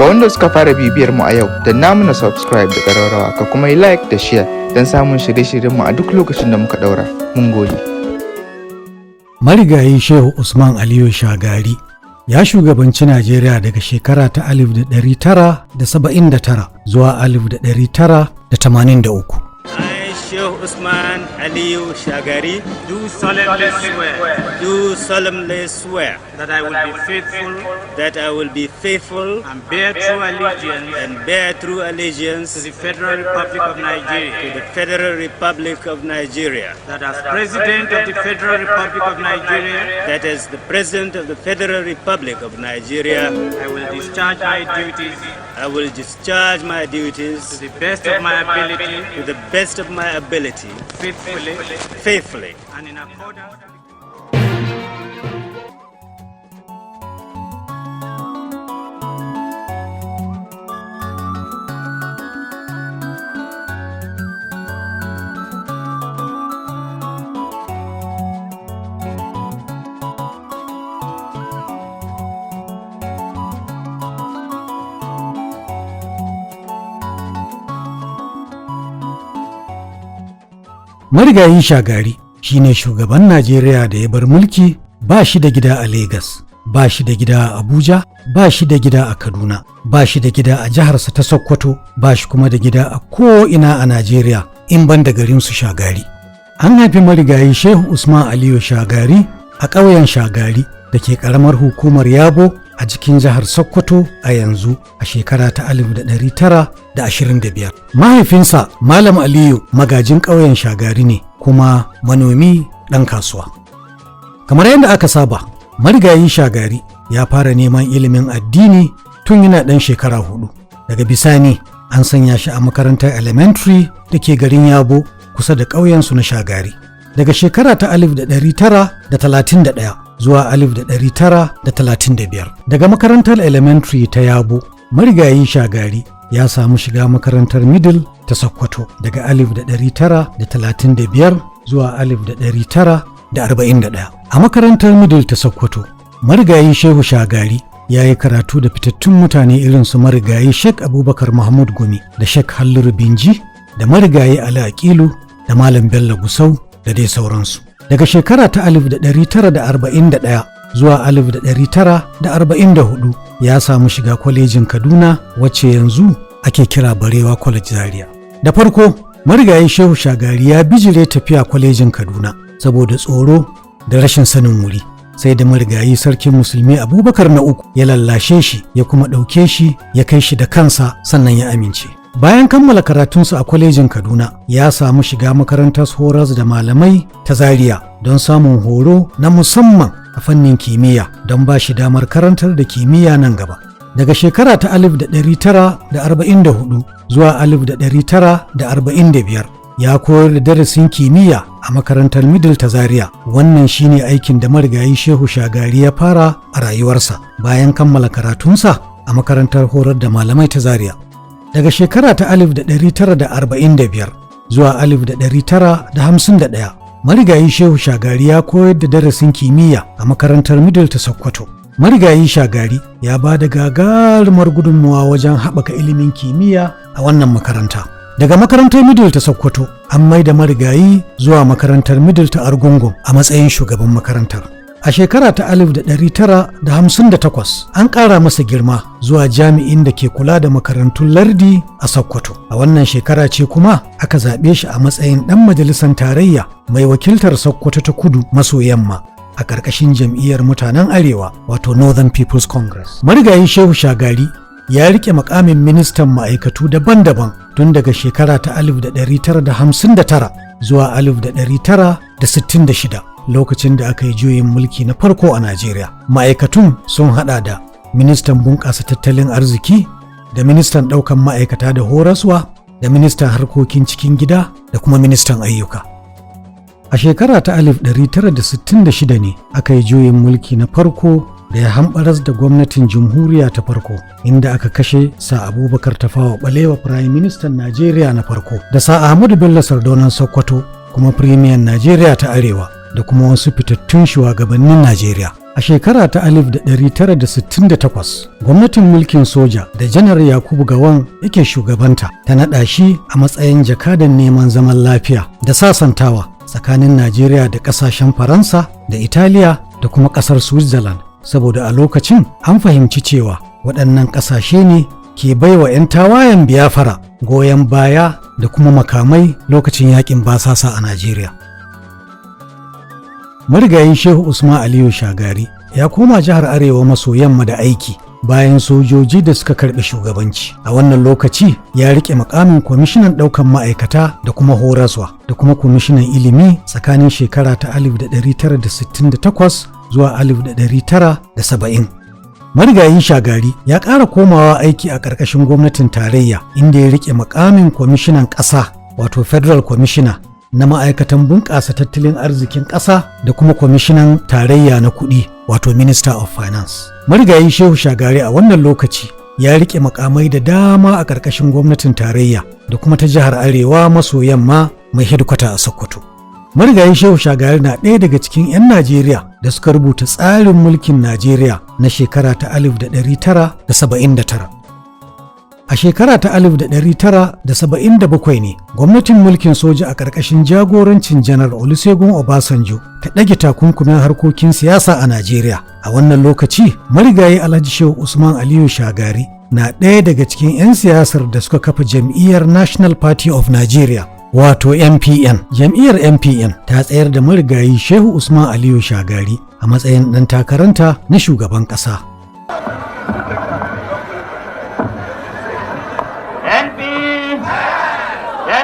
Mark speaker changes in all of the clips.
Speaker 1: Ga wanda suka fara bibiyar mu a yau, danna mana subscribe da ƙararrawa, ka kuma yi like da share don samun shirye-shiryenmu a duk lokacin da muka ɗaura. Mun gode.
Speaker 2: Marigayi Shehu Usman Aliyu Shagari ya shugabanci Najeriya daga shekara ta 1979 zuwa 1983.
Speaker 3: I, Sheikh Usman Aliyu Shagari,
Speaker 4: Do solemnly swear
Speaker 3: do solemnly swear
Speaker 4: that I will be faithful
Speaker 3: that I will be faithful
Speaker 4: and bear true allegiance
Speaker 3: and bear true allegiance
Speaker 4: to the Federal Republic of
Speaker 3: to
Speaker 4: Nigeria,
Speaker 3: the Federal Republic of Nigeria,
Speaker 4: that as President of the Federal Republic of Nigeria,
Speaker 3: that as the President of the Federal Republic of Nigeria,
Speaker 4: I will discharge my duties
Speaker 3: I will discharge my
Speaker 4: to
Speaker 3: duties
Speaker 4: the best of my ability,
Speaker 3: to the best of my ability,
Speaker 4: faithfully,
Speaker 3: faithfully,
Speaker 4: and in accordance with
Speaker 2: Marigayi Shagari shine shugaban Najeriya da ya bar mulki ba shi da gida a Legas, ba shi da gida a Abuja, ba shi da gida a Kaduna, ba shi da gida a jiharsa ta Sokoto, ba shi kuma da gida a ko'ina a Najeriya in ban da garinsu Shagari. An haifi marigayi Shehu Usman Aliyu Shagari a ƙauyen Shagari da ke ƙaramar hukumar Yabo a cikin jihar Sokoto a yanzu a shekara ta 1925. Mahaifinsa Malam Aliyu magajin ƙauyen Shagari ne kuma manomi ɗan kasuwa. Kamar yadda aka saba, marigayi Shagari ya fara neman ilimin addini tun yana ɗan shekara 4. Daga bisani an sanya shi a makarantar elementary da ke garin Yabo kusa da ƙauyensu na Shagari. Daga shekara ta 1931 zuwa 1935. Daga makarantar elementary ta Yabo, marigayi Shagari ya samu shiga makarantar middle ta Sokoto daga 1935 zuwa 1941. A makarantar middle ta Sokoto, marigayi Shehu Shagari ya yi karatu da fitattun mutane irin su marigayi Sheikh Abubakar Mahmud Gumi da Sheikh Halliru Binji da marigayi Ali Aqilu da Malam Bello Gusau da dai sauransu. Daga shekara ta 1941 zuwa 1944 ya samu shiga kwalejin Kaduna wacce yanzu ake kira Barewa College Zaria. Da farko, marigayi Shehu Shagari ya bijire tafiya kwalejin Kaduna saboda tsoro da rashin sanin wuri. Sai da marigayi sarkin musulmi Abubakar na uku ya lallashe shi ya kuma ɗauke shi ya kai shi da kansa sannan ya amince. Bayan kammala karatunsa a kwalejin Kaduna, ya samu shiga makarantar horas da malamai ta Zaria don samun horo na musamman a fannin kimiyya don ba shi damar karantar da kimiyya nan gaba. Daga shekara ta 1944 zuwa 1945 ya koyar da darasin kimiyya a makarantar Middle ta Zaria. Wannan shine aikin da marigayi Shehu Shagari ya fara a rayuwarsa bayan kammala karatunsa a makarantar horar da malamai ta Zaria. Daga shekara ta 1945 zuwa 1951, marigayi Shehu Shagari ya koyar da darasin kimiyya a makarantar Middle ta Sokoto. Marigayi Shagari ya ba da gagarumar gudunmuwa wajen haɓaka ilimin kimiyya a wannan makaranta. Daga makarantar Middle ta Sokoto, an mai da marigayi zuwa makarantar Middle ta Argungun a matsayin shugaban makarantar. A shekara ta 1958 an ƙara masa girma zuwa jami'in da ke kula da makarantun lardi a Sokoto. A wannan shekara ce kuma aka zaɓe shi a matsayin ɗan majalisar tarayya mai wakiltar Sokoto ta kudu maso yamma a ƙarƙashin jam'iyyar mutanen Arewa, wato Northern People's Congress. Marigayi Shehu Shagari ya riƙe makamin ministan ma'aikatu daban-daban tun daga shekara ta 1959 zuwa 1966, lokacin da aka yi juyin mulki na farko a Najeriya. Ma'aikatun sun hada da ministan bunƙasa tattalin arziki da ministan ɗaukan ma'aikata da horaswa da ministan harkokin cikin gida da kuma ministan ayyuka. A shekara ta 1966 ne aka yi juyin mulki na farko da ya hambaras da gwamnatin jamhuriya ta farko, inda aka kashe Sir Abubakar Tafawa Balewa, Prime Minister Najeriya na farko, da Sir Ahmadu Bello, Sardaunan Sokoto kuma Premier Najeriya ta Arewa. da kuma wasu fitattun shugabannin Najeriya. A shekara ta 1968, gwamnatin mulkin soja da Janar Yakubu Gawan yake shugabanta ta naɗa shi a matsayin jakadan neman zaman lafiya da sasantawa tsakanin Najeriya da ƙasashen Faransa da Italiya da kuma ƙasar Switzerland, saboda a lokacin an fahimci cewa waɗannan ƙasashe ne ke baiwa 'yan tawayen Biafra goyon baya da kuma makamai lokacin yakin basasa a Najeriya. Marigayi Shehu Usman Aliyu Shagari ya koma jihar Arewa maso yamma da aiki bayan sojoji da suka karɓi shugabanci. A wannan lokaci ya rike mukamin kwamishinan ɗaukan ma'aikata da kuma horaswa da kuma kwamishinan ilimi tsakanin shekara ta 1968 zuwa 1970. Marigayi Shagari ya ƙara komawa aiki a ƙarƙashin gwamnatin tarayya, inda ya rike mukamin kwamishinan ƙasa, wato Federal Commissioner na ma'aikatan bunƙasa tattalin arzikin ƙasa, da kuma kwamishinan tarayya na kuɗi, wato Minister of Finance. Marigayi Shehu Shagari a wannan lokaci ya rike makamai da dama a ƙarƙashin gwamnatin tarayya da kuma ta jihar Arewa maso yamma mai hedikwata a Sokoto. Marigayi Shehu Shagari na ɗaya daga cikin 'yan Najeriya da suka rubuta tsarin mulkin Najeriya na shekara ta 1979. A shekara ta 1977 ne gwamnatin mulkin soja a ƙarƙashin jagorancin Janar Olusegun Obasanjo ta ɗage takunkumin harkokin siyasa a Najeriya. A wannan lokaci, marigayi Alhaji Shehu Usman Aliyu Shagari na ɗaya daga cikin 'yan siyasar da suka kafa jam'iyyar National Party of Nigeria, wato NPN. Jam'iyyar NPN ta tsayar da marigayi Shehu Usman Aliyu Shagari a matsayin ɗan takaranta na shugaban ƙasa.
Speaker 4: NP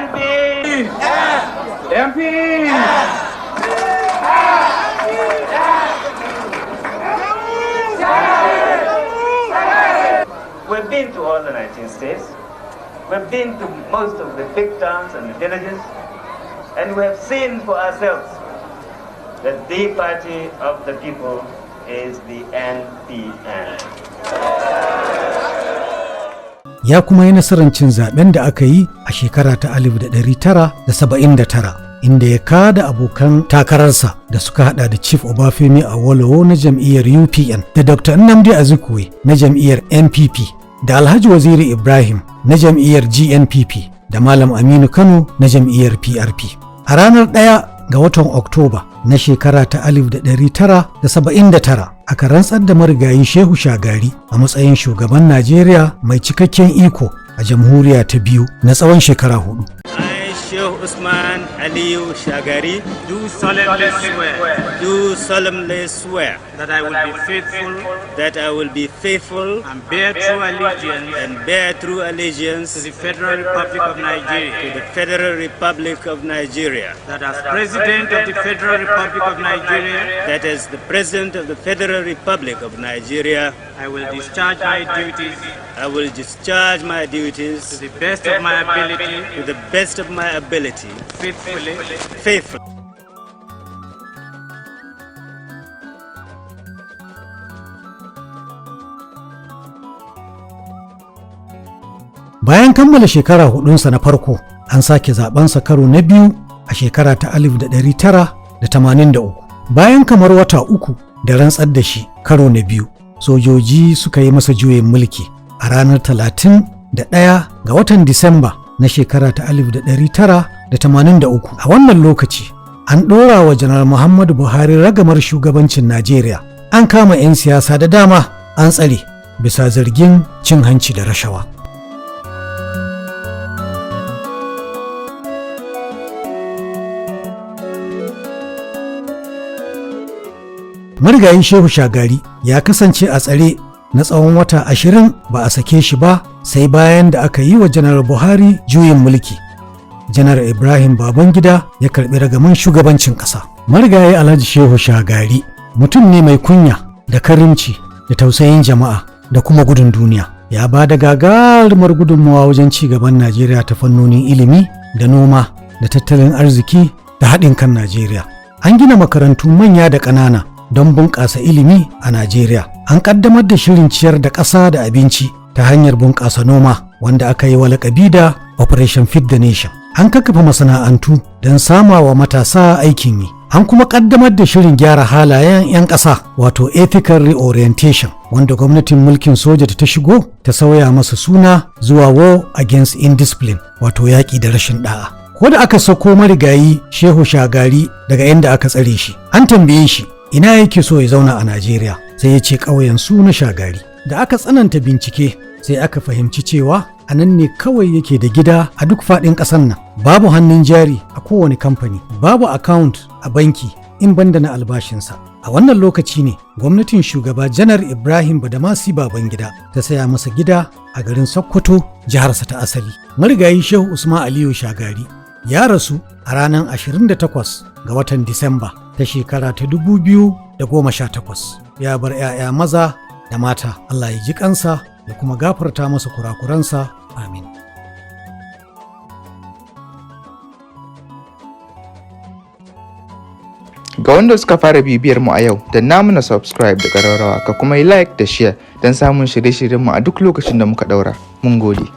Speaker 4: NP NP. We've been to all the 19 states. We've been to most of the big towns and the villages, and we have seen for ourselves that the party of the people is the NPN.
Speaker 2: Ya kuma yi nasarar cin zaben da aka yi a shekara ta 1979, inda ya kada abokan takararsa da suka hada da Chief Obafemi Awolowo na jam'iyyar UPN, da Dr. Nnamdi Azikiwe na jam'iyyar NPP, da Alhaji Waziri Ibrahim na jam'iyyar GNPP, da Malam Aminu Kano na jam'iyyar PRP. A ranar 1 ga watan Oktoba na shekara ta 1979 aka rantsar da marigayi Shehu Shagari a matsayin shugaban Najeriya mai cikakken iko a jamhuriya ta biyu na tsawon shekara 4.
Speaker 3: I, Sheikh Usman Aliyu Shagari,
Speaker 4: Do solemnly swear
Speaker 3: do solemnly swear
Speaker 4: that I will be faithful
Speaker 3: that I will be faithful
Speaker 4: and bear true allegiance
Speaker 3: and bear true
Speaker 4: to
Speaker 3: allegiance
Speaker 4: the Federal Republic of
Speaker 3: to
Speaker 4: Nigeria,
Speaker 3: the Federal Republic of Nigeria,
Speaker 4: that as President of the Federal Republic of Nigeria,
Speaker 3: that as the President of the Federal Republic of Nigeria,
Speaker 4: I will discharge my duties
Speaker 3: I will discharge my
Speaker 4: to
Speaker 3: duties
Speaker 4: the best of my ability,
Speaker 3: to the best of my ability,
Speaker 4: faithfully,
Speaker 3: faithfully.
Speaker 2: Bayan kammala shekara hudunsa na farko, an sake zabensa karo na biyu a shekara ta 1983. Bayan kamar wata 3 da rantsar da shi karo na biyu, sojoji suka yi masa juyin mulki a ranar 31 ga watan Disamba na shekara ta 1983. A wannan lokaci, an ɗora wa Janar Muhammadu Buhari ragamar shugabancin Najeriya. An kama 'yan siyasa da dama an tsare bisa zargin cin hanci da rashawa. Marigayi Shehu Shagari ya kasance a tsare na tsawon wata 20, ba a sake shi ba sai bayan da aka yi wa Janar Buhari juyin mulki. Janar Ibrahim Babangida ya karbi ragaman shugabancin ƙasa. Marigayi Alhaji Shehu Shagari mutum ne mai kunya da karimci da tausayin jama'a da kuma gudun duniya. Ya ba da gagarumar gudunmawa wajen ci gaban Najeriya ta fannonin ilimi da noma da tattalin arziki da haɗin kan Najeriya. An gina makarantu manya da ƙanana don bunƙasa ilimi a Najeriya. An ƙaddamar da shirin ciyar da ƙasa da abinci ta hanyar bunƙasa noma, wanda aka yi wa laƙabi da Operation Feed the Nation. An kakkafa masana'antu don samawa matasa aikin yi. An kuma kaddamar da shirin gyara halayen 'yan ƙasa, wato ethical reorientation, wanda gwamnatin mulkin soja ta shigo ta sauya masa suna zuwa War Against Indiscipline, wato yaƙi da rashin ɗa'a. Ko da aka sako marigayi Shehu Shagari daga inda aka tsare shi, an tambaye shi ina yake so ya zauna a Najeriya, sai ya ce ƙauyen su na Shagari. Da aka tsananta bincike, sai aka fahimci cewa a nan ne kawai yake da gida a duk faɗin ƙasar nan. Babu hannun jari a kowane kamfani, babu account a banki in banda na albashinsa. A wannan lokaci ne gwamnatin shugaba Janar Ibrahim Badamasi Babangida ta saya masa gida a garin Sokoto, jiharsa ta asali. Marigayi Shehu Usman Aliyu Shagari ya rasu a ranar 28 ga watan Disamba ta shekara ta 2018. Ya bar 'ya'ya maza da mata. Allah ya ji kansa ya kuma gafarta masa kurakuransa. Amin.
Speaker 1: Ga wanda suka fara bibiyar mu a yau, danna mana subscribe da ƙararrawa, ka kuma yi like da share don samun shirye-shiryenmu a duk lokacin da muka ɗaura. Mun gode.